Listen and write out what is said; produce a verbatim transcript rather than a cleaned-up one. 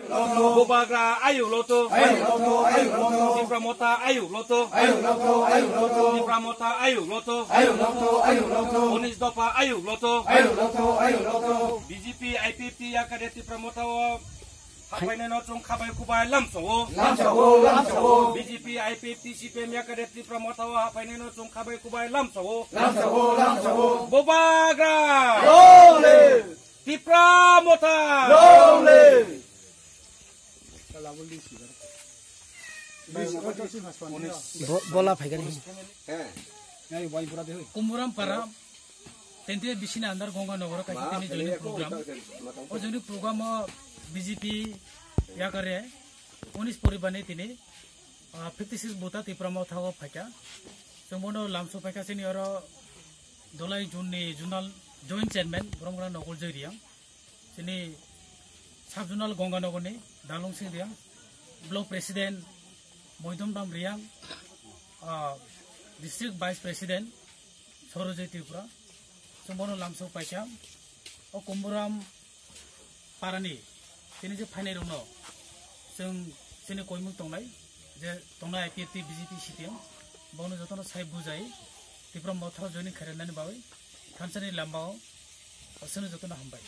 Bubagra ayuk loto. Tipra Motha ayuk loto. Tipra Motha ayuk loto. Unis Dopha ayuk loto. B J P I P F T yakare Tipra Motha o haphainaino chwng khabai kubai lamsao. B J P I P F T C P M yakare Tipra Motha o haphainaino chwng khabai kubai lamsao. Bubagra! Tipra Motha! Bo-, bola phaikar. Kumburam para tente bisini andar Ganga Nogoro kaisa tini joining program. O joining program o B J P yakare unis poribar ni tini, ah, fifty six bota Tipra Motha o phaikha. Chwng bono lamso phaikha chini oro Dolai Jun ni Zonal Joint Chairman Boromgra Nokol Joy Riang. Chini Sub Zonal Ganga Nogor ni Dalung Sing Riang, Block President Moidom Dam Riang, ah, District Vice President Sorojay Tripura, chwng bono lamsok paikha. O Kumburam parani chini je phainai rokno chwng chini koimung tongnai, je tongnai I P F T, B J P, C P M, bono jotono sai bujai Tipra Motha o joining khairoknani bagwi thansani lambao aswkno jotono hambai.